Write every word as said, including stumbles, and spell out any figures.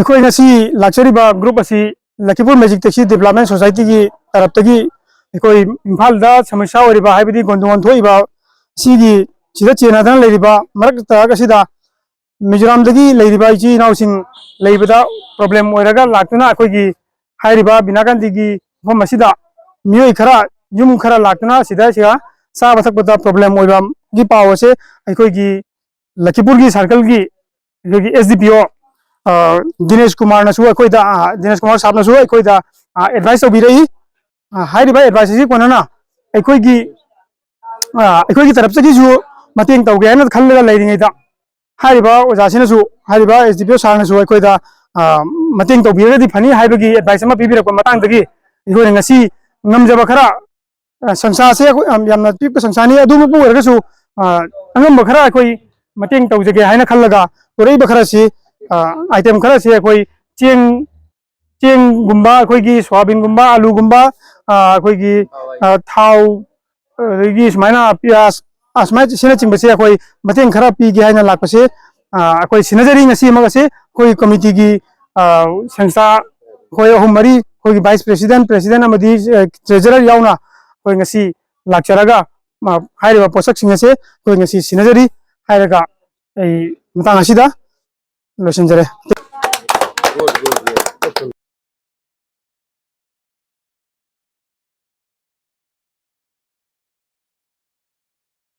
ꯑꯩꯈꯣꯏ ꯉꯁꯤ ꯂꯥꯛꯆꯔꯤꯕ ꯒ꯭ꯔꯨꯞ ꯑꯁꯤ ꯂꯈꯤꯄꯨꯔ ꯃꯦꯖꯤꯛ ꯇꯦꯛꯁꯤ ꯗꯤꯕ꯭ꯂꯞꯃꯦꯟ ꯁꯣꯁꯥꯏꯇꯤꯒꯤ ꯇꯔꯞꯇꯒꯤ ꯑꯩꯈꯣꯏ ꯏꯝꯐꯥꯜꯗ ꯁꯃꯁ꯭ꯌꯥ ꯑꯣꯏꯔꯤꯕ, ꯍꯥꯏꯕꯗꯤ ꯒꯣꯟꯗꯣꯡ ꯊꯣꯛꯏꯕ, ꯁꯤꯒꯤ, ꯁꯤꯗ ꯆꯦꯟꯅꯗꯅ ꯂꯩꯔꯤꯕ ꯃꯔꯛ ꯇꯔꯛ ꯑꯁꯤꯗ ꯃꯤꯖꯣꯔꯥꯝꯗꯒꯤ ꯂꯩꯔꯤꯕ ꯏꯆꯤꯜ ꯏꯅꯥꯎꯁꯤꯡ ꯂꯩꯕꯗ ꯄ꯭ꯔꯣꯕ꯭ꯂꯦꯝ ꯑꯣꯏꯔꯒ ꯂꯥꯛꯇꯨꯅ ꯑꯩꯈꯣꯏꯒꯤ ꯍꯥꯏꯔꯤꯕ ꯕꯤꯅꯥ ꯒꯥꯟꯙꯤꯒꯤ ꯃꯐꯝ ꯑꯁꯤꯗ ꯃꯤꯑꯣꯏ ꯈꯔ, ꯌꯨꯝ ꯈꯔ ꯂꯥꯛꯇꯨꯅ ꯁꯤꯗ, ꯁꯤꯗ ꯆꯥꯕ ꯊꯛꯄꯗ ꯄ꯭ꯔꯣꯕ꯭ꯂꯦꯝ ꯑꯣꯏꯕꯒꯤ ꯄꯥꯎ ꯑꯁꯦ ꯑꯩꯈꯣꯏꯒꯤ ꯂꯈꯤꯄꯨꯔꯒꯤ ꯁꯥꯔꯀꯜꯒꯤ ꯑꯩꯈꯣꯏꯒꯤ ꯑꯦꯁ ꯗꯤ ꯄꯤ ꯑꯣ, ꯑ, ꯗꯤꯅꯦꯁ ꯀꯨꯃꯥꯔꯅꯁꯨ ꯑꯩꯈꯣꯏꯗ, ꯑ, ꯗꯤꯅꯦꯁ ꯀꯨꯃꯥꯔ ꯁꯥꯕꯅꯁꯨ ꯑꯩꯈꯣꯏꯗ, ꯑ, ꯑꯦꯗꯚꯥꯏꯁ ꯇꯧꯕꯤꯔꯛꯏ꯫ ꯑ, ꯍꯥꯏꯔꯤꯕ ꯑꯦꯗꯚꯥꯏꯁ ꯑꯁꯤꯒꯤ ꯀꯣꯟꯅꯅ ꯑꯩꯈꯣꯏꯒꯤ, ꯑ, ꯑꯩꯈꯣꯏꯒꯤ ꯇꯔꯞꯇꯒꯤꯁꯨ ꯃꯇꯦꯡ ꯇꯧꯒꯦ ꯍꯥꯏꯅ ꯈꯜꯂꯒ ꯂꯩꯔꯤꯉꯩꯗ, ꯍꯥꯏꯔꯤꯕ ꯑꯣꯖꯥꯁꯤꯅꯁꯨ, ꯍꯥꯏꯔꯤꯕ ꯑꯦꯁ ꯗꯤ ꯄꯤ ꯑꯣ ꯁꯥꯔꯅꯁꯨ ꯑꯩꯈꯣꯏꯗ, ꯑ, ꯃꯇꯦꯡ ꯇꯧꯕꯤꯔꯒꯗꯤ ꯐꯅꯤ ꯍꯥꯏꯕꯒꯤ ꯑꯦꯗꯚꯥꯏꯁ ꯑꯃ ꯄꯤꯕꯤꯔꯛꯄ ꯃꯇꯥꯡꯗꯒꯤ ꯑꯩꯈꯣꯏꯅ ꯉꯁꯤ ꯉꯝꯖꯕ ꯈꯔ, ꯑ, ꯁꯪꯁꯥꯁꯦ ꯑꯩꯈꯣꯏ ꯌꯥꯝ, ꯌꯥꯝꯅ ꯄꯤꯛꯄ ꯁꯪꯁꯥꯅꯤ, ꯑꯗꯨꯃꯛꯄꯨ ꯑꯣꯏꯔꯒꯁꯨ, ꯑ, ꯑꯉꯝꯕ ꯈꯔ ꯑꯩꯈꯣꯏ ꯃꯇꯦꯡ ꯇꯧꯖꯒꯦ ꯍꯥꯏꯅ ꯈꯜꯂꯒ ꯄꯨꯔꯛꯏꯕ ꯈꯔꯁꯤ, ꯑ, ꯑꯥꯏꯇꯦꯝ ꯈꯔꯁꯤ ꯑꯩꯈꯣꯏ ꯆꯦꯡ, ꯆꯦꯡꯒꯨꯝꯕ, ꯑꯩꯈꯣꯏꯒꯤ ꯁꯣꯌꯥꯕꯤꯟꯒꯨꯝꯕ, ꯑꯂꯨꯒꯨꯝꯕ, ꯑ, ꯑꯩꯈꯣꯏꯒꯤ, ꯑ, ꯊꯥꯎ, ꯑꯗꯒꯤ ꯁꯨꯃꯥꯏꯅ ꯄꯤꯌꯥꯁ, ꯑꯁꯨꯃꯥꯏꯅ ꯑꯁꯤꯅꯆꯤꯡꯕꯁꯦ ꯑꯩꯈꯣꯏ ꯃꯇꯦꯡ ꯈꯔ ꯄꯤꯒꯦ ꯍꯥꯏꯅ ꯂꯥꯛꯄꯁꯦ, ꯑ, ꯑꯩꯈꯣꯏ ꯁꯤꯟꯅꯖꯔꯤ ꯉꯁꯤꯃꯛ ꯑꯁꯤ ꯑꯩꯈꯣꯏ ꯀꯃꯤꯇꯤꯒꯤ, ꯑ, ꯁꯪꯁꯊꯥ ꯑꯩꯈꯣꯏ ꯑꯍꯨꯝ ꯃꯔꯤ, ꯑꯩꯈꯣꯏꯒꯤ ꯚꯥꯏꯁ ꯄ꯭ꯔꯦꯁꯤꯗꯦꯟꯠ, ꯄ꯭ꯔꯦꯁꯤꯗꯦꯟꯠ ꯑꯃꯗꯤ, ꯑ, ꯇ꯭ꯔꯦꯖꯔꯔ ꯌꯥꯎꯅ ꯑꯩꯈꯣꯏ ꯉꯁꯤ ꯂꯥꯛꯆꯔꯒ, ꯃ-, ꯍꯥꯏꯔꯤꯕ ꯄꯣꯠꯁꯛꯁꯤꯡ ꯑꯁꯦ ꯑꯩꯈꯣꯏ ꯉꯁꯤ ꯁꯤꯟꯅꯖꯔꯤ ꯍꯥꯏꯔꯒ ꯑꯩ ꯃꯇꯥꯡ ꯑꯁꯤꯗ ꯂꯣꯏꯁꯤꯟꯖꯔꯦ꯫